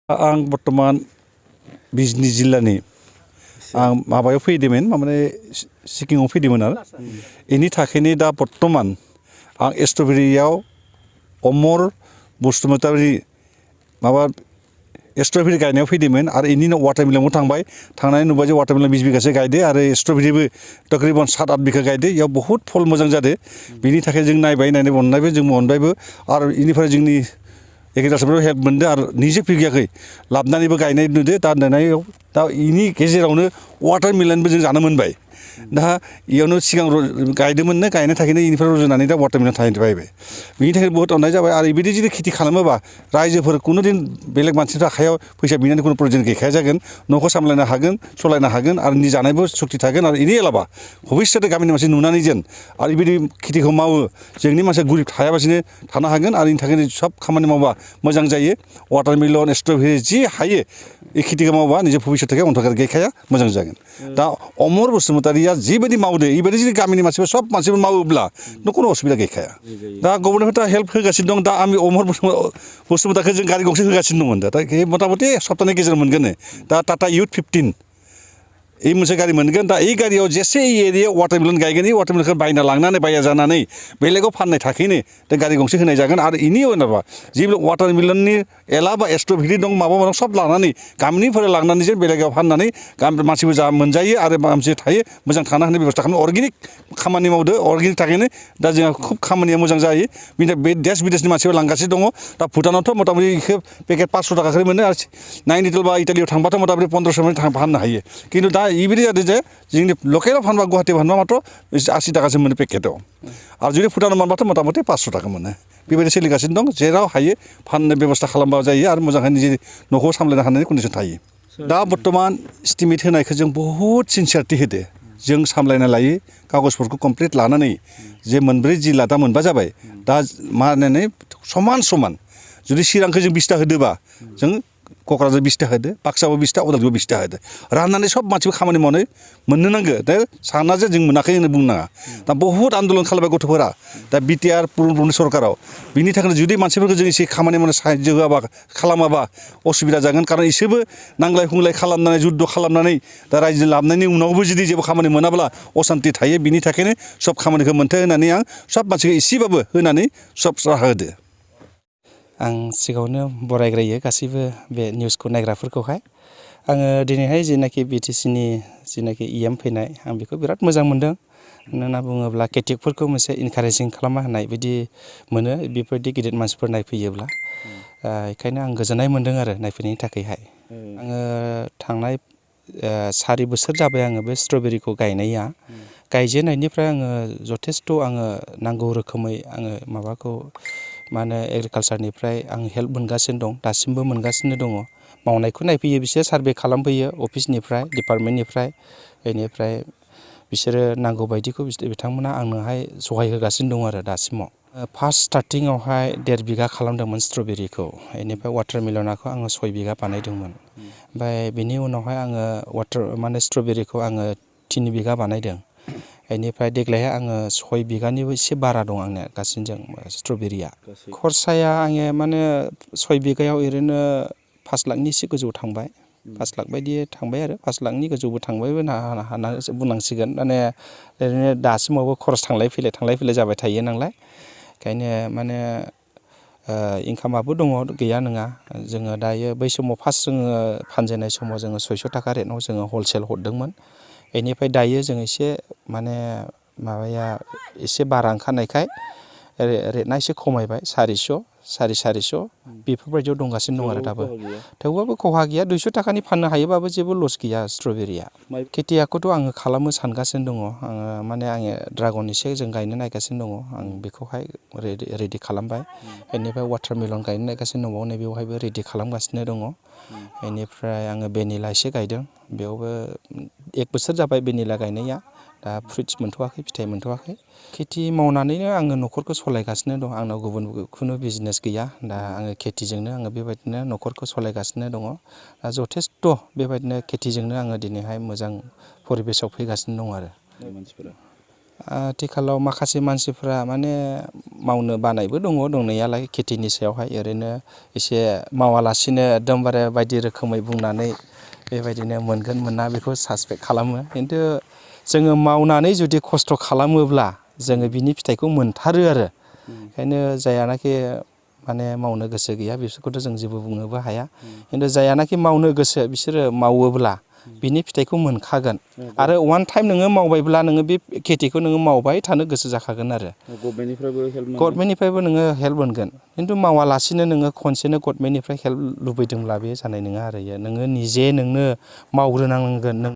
आं बर्तमान बिजनी जिल्लानि आं माबायाव फैदोंमोन माने सिक्किमाव फैदोंमोन आरो इनि थाखायनो दा बर्तमान आं स्ट्रबेरियाव अमर बसुमतारी माबा स्ट्रबेरि गायनायाव फैदोंमोन आरो इनि वाटारमेलनाव थांबाय थांनानै नुबाय जे वाटारमेलन 20 बिगासो गायदो आरो स्ट्रबेरिबो तकरीबन 7-8 बिगा गायदो इयाव बहुत फल मोजां जादो बिनि थाखाय जों नायबाय अननायबो जों अनबायबो आरो इनिफ्राय जोंनि एग्रिकालचारफोराव हेल्प मोनदो आरो निजे फैयाखै लाबनानैबो गायनाय नुदो दा नुनायाव दा इनि गेजेरावनो वाटारमेलनबो जों जानो मोनबाय दा इयावनो सिगां गायदोंमोननो गायनो थाखायनो इनिफ्राय रज'नानै दा वाटारमेलन थाहैनो बायबाय बिनि थाखाय बहुत अननाय जाबाय आरो बिदि जुदि खेथि खालामोबा रायजोफोर खुनु दिन बेलेग मानसिफोर आखायाव फैसा बिनानै खुनु प्रयजन गैखाया जागोन न'खौ सामलायनो हागोन सलायनो हागोन आरो नि जानायबो सक्ति थागोन आरो इनि एलाबा भबिष्यते गामिनि मानसि नुनानै जेन आरो बिदि खेथिखौ मावो जोंनि मानसिया गरिब थायाबासिनो थानो हागोन आरो इनि थाखायनो सब खामानि मावबा मोजां जायो वाटारमेलन स्ट्रबेरि जि हायो इ खेथिखौ मावबा निजे भबिष्यते अन्धकार गैखाया मोजां जागोन दा अमर बसुमतारीया जिबायदि मावदो इबायदि जुदि गामिनि मानसिफोर सब मानसिफोर मावोब्ला खुनु असुबिदा गैखाया दा गभर्नमेन्टआ हेल्प होगासिनो दं दा आं अमर बसुमतारीखौ जों गारि गंसे होगासिनो दंमोन दा मथा-मथि सप्ताहनि गेजेराव मोनगोन दा टाटा युथ 15 এই मोनसे गारि मोनगोन दा এই गारियाव जेसे एरियायाव वाटारमेलन गायगोन इ वाटारमेलनखौ बायना लांनानै बाया जानानै बेलेगाव फाननाय थाखैनो दा गारि गंसे होनाय जागोन आरो इनि उनावबा जि वाटारमेलननि एला बा स्ट्रबेरि दं माबा माबा सब लानानै गामिनिफोरा लांनानै जे बेलेगाव फाननानै मानसिबो जा मोनजायो आरो मानसि थायो मोजां थानो हानाय बेबस्था खालामनो अर्गेनिक खामानि मावदो अर्गेनिक थाखायनो दा जोंहा खुब खामानिया मोजां जायो बिनि बे देश बिदेशनि मानसिफोर लांगासिनो दङ दा भुटानावथ' मथा-मथि इखौ पेकेट 500 थाखाखौ मोनो आरो नाइनिटेल बा इटालियाव थांबाथ' मथा-मथि 1500 फाननो हायो खिन्थु दा इबायदि जादों जे जोंनि लकेलाव फानबा गुवाहाटियाव फानबा मात्र 80 थाखासो मोनो पेकेटाव आरो जुदि भुटानाव मोनबाथ' मथा-मथि 500 थाखा मोनो बेबायदि सोलिगासिनो दं जेराव हायो फाननो बेबस्था खालामबा जायो आरो मोजाङै निजे न'खौ सामलायनो हानायनि कन्डिसन थायो दा बर्तमान एस्टिमेट होनायखौ जों बहुत सिनसियारिटि होदो जों सामलायना लायो कागजफोरखौ कमप्लिट लानानै जे मोनब्रै जिल्ला दा मोनबा जाबाय दा मा होननानै समान जुदि चिरांखौ जों 20टा होदोबा जों क'क्राझार 20टा होदो बाक्साबो 20टा उदालगुरि 20टा होदो राननानै सब मानसिबो खामानि मावनो मोननो नांगो दा साना जे जों मोनाखै होनना बुंनो नाङा दा बहुत आन्दलन खालामबाय गथ'फोरा दा बिटिआर पुरन सरकाराव बिनि थाखायनो जुदि मानसिफोरखौ जों एसे खामानि मावनो साहाय्य होआबा खालामाबा असुबिदा जागोन खारन इसोरबो नांलाय खुंलाय खालामनानै जुद्ध खालामनानै दा रायजो लाबनायनि उनावबो जुदि जेबो खामानि मोनाब्ला असान्ति थायो बिनि थाखायनो सब खामानिखौ मोनथों होननानै आं सब मानसिखौ एसेबाबो होनानै सब राहा होदो आं सिगाङावनो बरायग्रोयो गासैबो बे निउसखौ नायग्राफोरखौहाय आङो दिनैहाय जेनाखि बिटिसिनि जेनाखि इएम फैनाय आं बेखौ बिराद मोजां मोनदों मानो होनना बुङोब्ला केटिकफोरखौ मोनसे इनकारेजिं खालामना होनाय बिदि मोनो बेफोरबायदि गिदिर मानसिफोर नायफैयोब्ला बेखायनो आं गोजोननाय मोनदों आरो नायफैनायनि थाखायहाय आङो थांनाय 4 बोसोर जाबाय आङो बे स्ट्रबेरिखौ गायनाया गायजेननायनिफ्राय आङो जथेस्थ' आङो नांगौ रोखोमै आङो माबाखौ मा होनो एग्रिकालचारनिफ्राय आं हेल्प मोनगासिनो दं दासिमबो मोनगासिनो दङ मावनायखौ नायफैयो बिसोर सार्भे खालामफैयो अफिसनिफ्राय डिपार्टमेन्टनिफ्राय बेनिफ्राय बिसोरो नांगौ बायदिखौ बिथांमोना आंनोहाय सहाय होगासिनो दं आरो दासिमाव फार्स्ट स्टार्टिंआवहाय 1.5 बिगा खालामदोंमोन स्ट्रबेरिखौ बेनिफ्राय वाटारमेलनखौ आङो 6 बिगा बानायदोंमोन ओमफ्राय बिनि उनावहाय आङो स्ट्रबेरिखौ आङो 3 बिगा बानायदों बेनिफ्राय देग्लायहाय आङो 6 बिगानिबो एसे बारा दं आंनिया गासैजों स्ट्रबेरिया खरसाया आङो माने 6 बिगायाव ओरैनो 5 लाखनि एसे गोजौ थांबाय 5 लाख बायदि थांबाय आरो 5 लाखनि गोजौबो थांबायबो हानासो बुंनांसिगोन माने ओरैनो दासिमावबो खरस थांलाय फैलाय जाबाय थायो नालाय ओंखायनो माने इनकामाबो दङ गैया नङा जोङो दायो बै समाव फार्स्ट जोङो फानजेननाय समाव जोङो 600 थाखा रेटआव जोङो हलसेल हरदोंमोन बेनिफ्राय दायो जों एसे माने माबाया एसे बारा ओंखारनायखाय रेटआ एसे खमायबाय 400 450 बेफोरबायदियाव दंगासिनो दं आरो दाबो थेवबाबो खहा गैया 200 थाखानि फाननो हायोबाबो जेबो लस गैया स्ट्रबेरिया खेथियाखौथ' आङो खालामनो सानगासिनो दङ आङो माने आङो ड्रागन एसे जों गायनो नायगासिनो दङ आं बेखौहाय रेडि खालामबाय बेनिफ्राय वाटारमेलन गायनो नायगासिनो दङ नैबेवहायबो रेडि खालामगासिनो दङ बेनिफ्राय आङो भेनिला एसे गायदों बेयावबो 1 बोसोर जाबाय भेनिला गायनाया दा फ्रुइट्स मोनथ'वाखै फिथाइ मोनथ'वाखै खेथि मावनानैनो आङो न'खरखौ सालायगासिनो दं आंनाव गुबुन खुनु बिजनेस गैया दा आङो खेथिजोंनो आङो बेबायदिनो न'खरखौ सालायगासिनो दङ दा जथेस्थ' बेबायदिनो खेथिजोंनो आङो दिनैहाय मोजां परिबेसाव फैगासिनो दं आरो आथिखालाव माखासे मानसिफ्रा माने मावनो बानायबो दङ दंनायालाय खेथिनि सायावहाय ओरैनो एसे मावालासिनो एकदमबारे बायदि रोखोमै बुंनानै बेबायदिनो मोनगोन मोना बेखौ सासपेक्ट खालामो खिन्थु जोङो मावनानै जुदि खस्थ' खालामोब्ला जोङो बिनि फिथाइखौ मोनथारो आरो ओंखायनो जायानाखि माने मावनो गोसो गैया बिसोरखौथ' जों जेबो बुंनोबो हाया खिन्थु जायानाखि मावनो गोसो बिसोरो मावोब्ला बिनि फिथाइखौ मोनखागोन आरो वान टाइम नोङो मावबायब्ला नोङो बे खेथिखौ नोङो मावबाय थानो गोसो जाखागोन आरो गभर्नमेन्टनिफ्रायबो नोङो हेल्प मोनगोन खिन्थु मावालासिनो नोङो खनसेनो गभर्नमेन्टनिफ्राय हेल्प लुबैदोंब्ला बे जानाय नङा आरो नोङो निजे नोंनो मावग्रोनांगोन।